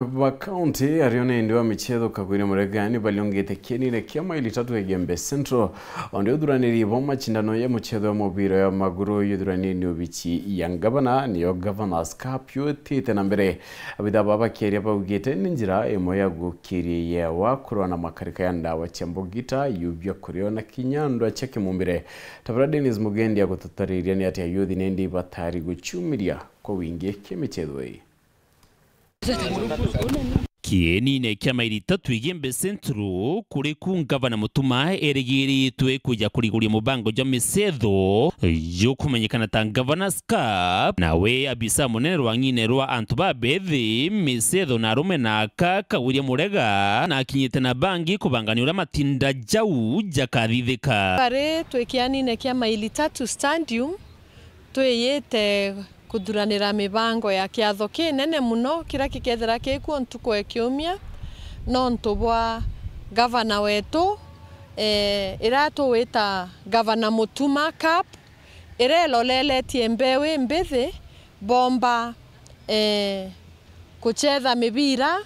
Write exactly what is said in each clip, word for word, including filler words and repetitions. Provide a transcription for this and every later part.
ba kaunti ario ni endi wa michetho Kagwire Murega ni baliongite kienine kia maili tatu Igembe Central. Onde uthuraniri bwa macindano ya muchetho ya mubira ya maguru yuthuranini obici ya ngavana, niyo Governor's Cup yutite na mbere. Abitha baba bakiaria baugite ni njira imwe ya gukiria yewa kurwa na makarika ya ndawa cia mbugita, yubia kurio na kinya ndwa cia kimumbire. Tabara Dennis Mugendi agututariria ni atia yuthi nendi batari guchumiria kwa wingi kimichetho ii. Kienine kia maili tatu Igembe Central, kuri ku ngavana Mutuma erigiritwe kuja kuriguria mubango jwa michetho jukumenyekana ta Governor's Cup. Nawe abisa munene rwang'ine rwa antu babethi, michetho na arume na aka, Kagwire Murega, na akinyite na bangi kubangania uria matinda jau jakathithika. Kari twi kienine kia maili tatu stadium, twiyite kuthuranira mibango ya kiatho kinene muno kiria gikethira kikuo ntuku ya kiumia, nontu bwa gavana wetu, eh, iria tuwita Gavana Mutuma Cup, iria iroreretie mbeu imbithi bomba, eh, kuchetha mibira,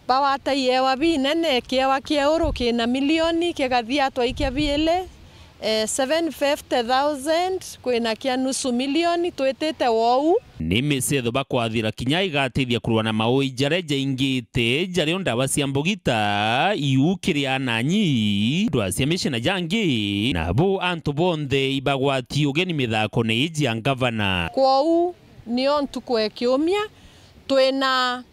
bawata iewa binene, kiewa kieuru kina milioni, kigathia twaikia biili, eh, seven fifty thousand, kwina kia nusu milioni, twitite wou. Ni michetho bakwathira kinya igatithia kurwa na maui jaria jaingite, jario ndawa cia mbugita, iu kiri ananyi, ndwa cia micii na jangi, nabo antu bonthe ibagwati ugeni mithakone iji ya ngavana. Kwou, nio ntuku ya kiumia, twina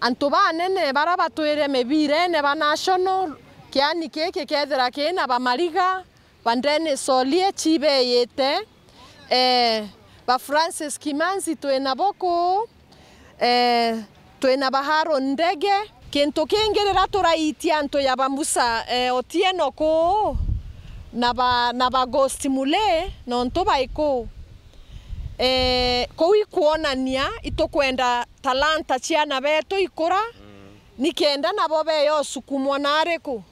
antu banene bara batwire mibirene ba national, kiani kiki kethira kina ba Mariga, ba Dennis Olie, chibeyite, eh, ba Francis Kimanzi twina bo kuu, eh, twina ba Haron Ndege. Kintu kingi rira turaitia antu ya ba Musa, eh, Otieno kuu, na ba, na ba Ghost Mule, nontu bai kuu. Eh, kuu ikwonania itukwenda talanta ciana betu ikura, ni kenda nabo beyo sukumwa na ariku,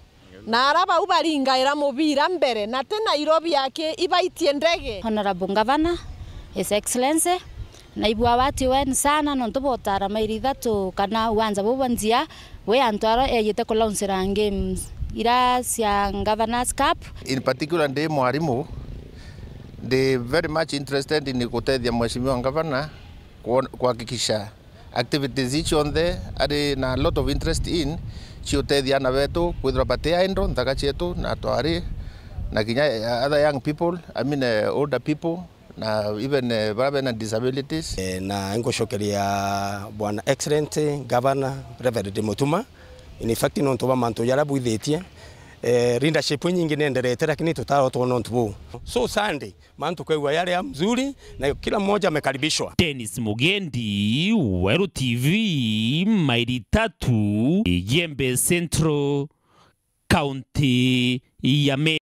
na ara bau baringaira mubira mbere, na ti Nairobi aki ibaitie ndege. Honorable Governor, His Excellency, naibua wati wen sana nontu botara maili ithatu kana uwanja buu bwa nzia, we antu ara eyite kulauncira games ira cia Governor's Cup. In particular, ndi mwarimu, ndi very much interested in gutethia Mheshimiwa Governor kuon-, kuhakikisha activities ii cionthe ari na a lot of interest in, ciutethia ana betu kwithirwa bati idle nthaka cietu na atwari, na kinya, eh, other young people, I mean, eh, older people, na even, eh, baria bena disabilities. Eh, na ngucokeria Bwana Excellent Governor Reverend Mutuma, in fact, nontu bwa mantu jaria bwithitie, eh, leadership inyingi nienderete, lakini tutarotwona untu buu. So Sunday, mantu kwigua yari ya mzuri, na kila mmoja amekaribishwa. Dennis Mugendi, Weru T V, Maili Tatu, Igembe Central, County ya Meru.